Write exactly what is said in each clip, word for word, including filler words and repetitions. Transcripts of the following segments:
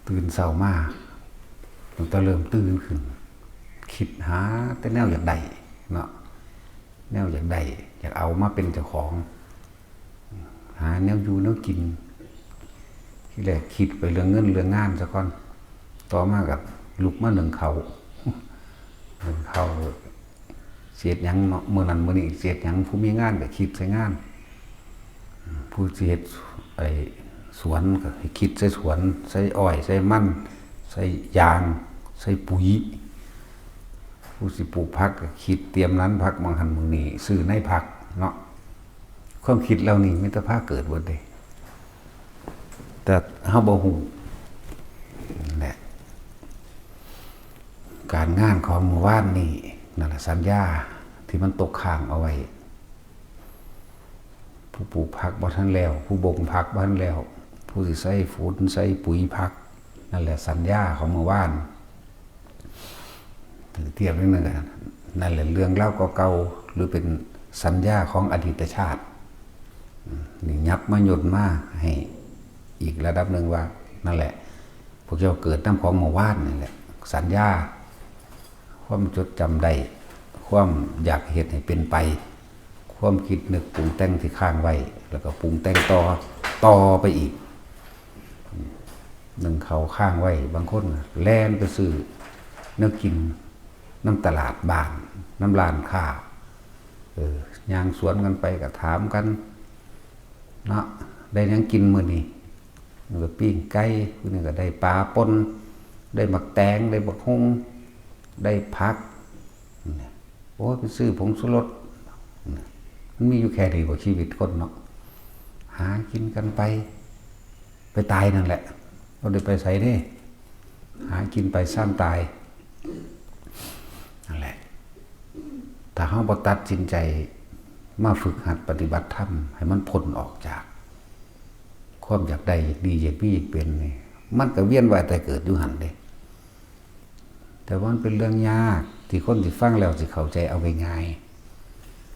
ตื่นเช้ามา ตั้งแต่เริ่มตื่นขึ้น คิดหาแต่แนวอยากได้เนาะ แนวอยากได้ อยากเอามาเป็นเจ้าของ หาแนวอยู่แนวกิน ทีแรกคิดไปเรื่องเงินเรื่องงานซะก่อน ต่อมาก็ลุกมานึ่งข้าว นึ่งข้าว สิเฮ็ดหยังเนาะ มื้อนั้นมื้อนี้สิเฮ็ดหยัง ผู้มีงานก็คิดใส่งาน ผู้สิเฮ็ดไอ้สวนก็ให้คิดใส่สวน ใส่อ้อย ใส่มัน ใส่ยาง ใส่ปุ๋ย ผู้สิปลูกผักก็คิดเตรียมนั้นผักหม่องหั่นหม่องนี้ ซื้อในผักเนาะ ความคิดเหล่านี้มีแต่พาเกิดเบิดเด้ แต่เฮาบ่ฮู้ นั่นแหละ การงานของมื้อวานนี้นั่นแหละ สัญญาที่มันตกค้างเอาไว้ ผู้ปลูกผักบ่ทันแล้ว ผู้บ่งผักบ่ทันแล้ว ผู้สิใส่ฝุ่นใส่ปุ๋ยผัก นั่นแหละสัญญาของมื้อวาน ถือเทียบนิดนึงอะ นั่นแหละเรื่องราวเก่าๆ หรือเป็นสัญญาของอดีตชาติ นี่ยับมาย่นมาให้อีกระดับหนึ่งว่า นั่นแหละ พวกเจ้าเกิดนำของมื้อวานนี่แหละ สัญญา ความจดจำได้ ความอยากเฮ็ดให้เป็นไป ความคิดนึกปรุงแต่งที่ค้างไว้ แล้วก็ปรุงแต่งต่อ ต่อไปอีก นึ่งข้าวค้างไว้ บางคนแล่นไปซื้อแนวกินนำตลาดบ้าน นำร้านค้า เออ ย่างสวนกันไปก็ถามกัน เนาะ ได้หยังกินมื้อนี้ มื้อนี้ก็ปิ้งไก่ มื้อนี้ก็ได้ปลาป่น ได้หมากแตง ได้บักหุ่ง ได้ผัก โอ้ย ไปซื้อผงชูรส มันมีอยู่แค่นี้บ่ชีวิตคนเนาะ หากินกันไป ไปตายนั่นแหละ บ่ได้ไปไสเด้ หากินไปซ่านตาย นั่นแหละ ถ้าเฮาบ่ตัดสินใจมาฝึกหัดปฏิบัติธรรม ให้มันพ้นออกจาก ความอยากได้อยากดีอยากมีอยากเป็นนี่ มันก็เวียนว่ายตายเกิดอยู่หั่นเด้ แต่ว่ามันเป็นเรื่องยากที่คนสิฟังแล้วสิเข้าใจเอาง่าย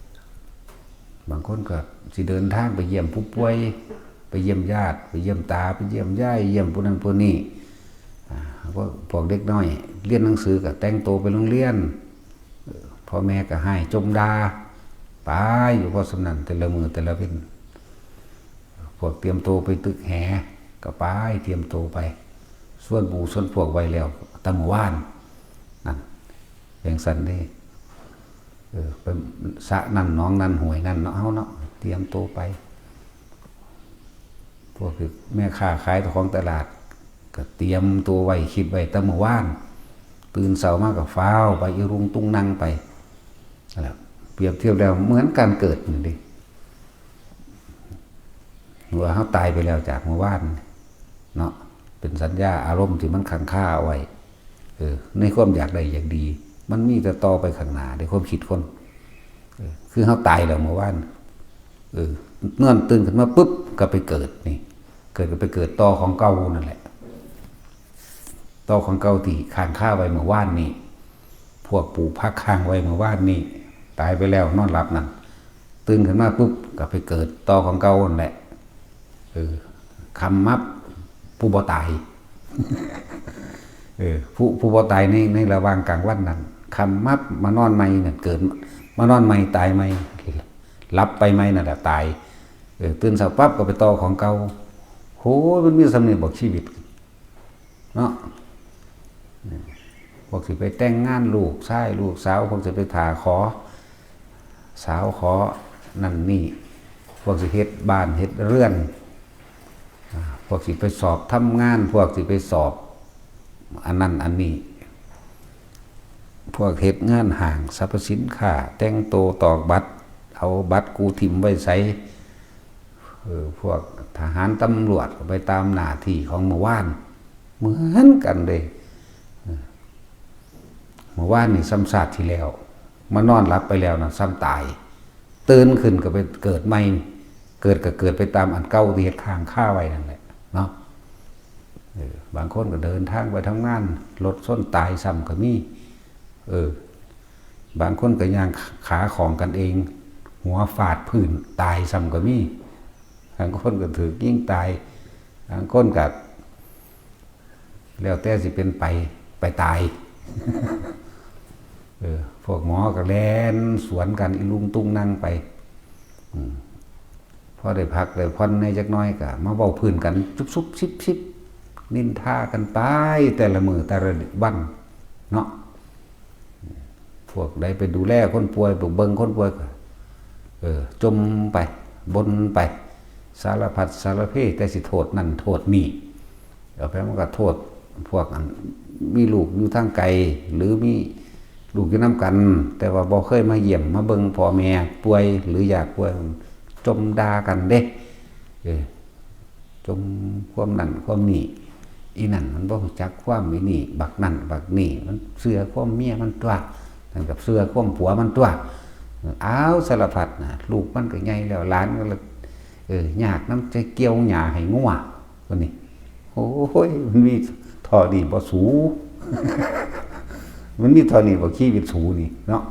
ๆ บางคนก็สิเดินทางไปเยี่ยมผู้ป่วย ไปเยี่ยมญาติ ไปเยี่ยมตา ไปเยี่ยมยาย เยี่ยมผู้นั้นผู้นี้ อ่า พวก พวกเด็กน้อยเรียนหนังสือก็แต่งตัวไปโรงเรียน เอ่อ พ่อแม่ก็ให้จมด่า ไปอยู่พอส่ำนั้น แต่ละมื้อแต่ละเว็น พวกเตรียมตัวไปตึกแหก็ไป เตรียมตัวไป ชวนหมู่ชวนพวกไว้แล้ว แต่มื้อวาน นั่น จั่งซั้นเด้ เออ ไปสระนั่นหนองนั่นห้วยนั่นเนาะ เฮาเนาะ เตรียมตัวไป พวกที่แม่ค้าขายของตลาด ก็เตรียมตัวไว้ คิดไว้แต่มื้อวาน ตื่นเช้ามาก็ฟ้าวไป อีรุงตุงนังไป นั่นแหละ เปรียบเทียบแล้วเหมือนการเกิดนั่นเด้ ว่าเฮาตายไปแล้วจากมื้อวานเนาะ เป็นสัญญาอารมณ์ที่มันค้างคาเอาไว้ เออ ในความอยากได้อยากดี มันมีแต่ต่อไปข้างหน้าในความคิดคน เออ คือเฮาตายแล้วมื้อวาน เออ นอนตื่นขึ้นมาปุ๊บก็ไปเกิดนี่ เกิดก็ไปเกิดต่อของเก่านั่นแหละ ต่อของเก่าที่ค้างคาไว้มื้อวานนี่ พวกปลูกผักค้างไว้มื้อวานนี่ ตายไปแล้วนอนหลับนั่น ตื่นขึ้นมาปุ๊บก็ไปเกิดต่อของเก่านั่นแหละ เออ ค่ำมับ ผู้บ่ตาย เออ ผู้ ผู้บ่ตายใน ในระหว่างกลางวันนั่น ค่ำมับมานอนใหม่นั่น เกิด มานอนใหม่ตายใหม่ หลับไปใหม่นั่นแหละตาย เออ ตื่นเช้าปั๊บก็ไปต่อของเก่า โห มันมีส่ำนี้บอกชีวิต เนาะ พวกสิไปแต่งงานลูกชายลูกสาว พวกสิไปถ่าขอ สาวขอนั่นนี่ พวกสิเฮ็ดบ้านเฮ็ดเรือน อ่า พวกสิไปสอบทำงาน พวกสิไปสอบอันนั้นอันนี้ พวกเฮ็ดงานห้างสรรพสินค้า แต่งโตตอกบัตร เอาบัตรกูถิ่มไว้ไส เออ พวกทหารตำรวจก็ไปตามหน้าที่ของมื้อวาน เหมือนกันเลย เออ มื้อวานนี่ซ้ำชาติที่แล้ว มานอนหลับไปแล้วนะ ซ้ำตาย ตื่นขึ้นก็ไปเกิดใหม่ เกิดก็เกิดไปตามอันเก่าที่เฮ็ดค้างคาไว้นั่นแหละเนาะ เออ บางคนก็เดินทางไปทำงาน รถชนตายซ้ำก็มี เออ บางคนก็ย่างขาของกันเอง หัวฟาดพื้นตายซ้ำก็มี บางคนก็ถูกยิงตาย บางคนก็ แล้วแต่สิเป็นไป ไปตาย เออ พวกหมอก็แล่นสวนกันอีลุงตุงนั่งไป อืม พอได้พักได้ผ่อนในจักหน้อยก็มาเว้าพื้นกัน ซุบซุบซิบซิบ นินทากันไป แต่ละมื้อแต่ละวันเนาะ พวกใดไปดูแลคนป่วย ไปเบิ่งคนป่วยก็ เออ จ่มไป บ่นไป สารพัดสารเพ แต่สิโทษนั่นโทษนี่ เอาไปมันก็โทษพวกอันมีลูกอยู่ทางไกล หรือมีลูกอยู่นำกัน แต่ว่าบ่เคยมาเยี่ยมมาเบิ่งพ่อแม่ป่วยหรืออยากป่วย จ่มด่ากันเด้ เออ จ่มความนั่นความนี่ อีนั่นมันบ่รู้จักความอีนี่ บักนั่นบักนี่ มันเชื่อความเมียมันตั๊ว นั่นก็เชื่อความผัวมันตั๊ว อ้าว สารพัดนะ ลูกมันก็ใหญ่แล้ว หลานก็เลย เออ ยากนำจะเกี่ยวหญ้าให้งัว ว่านี่ โอ้ย มันมีเท่านี้บ่สู มันมีเท่านี้บ่ชีวิตสูนี่เนาะ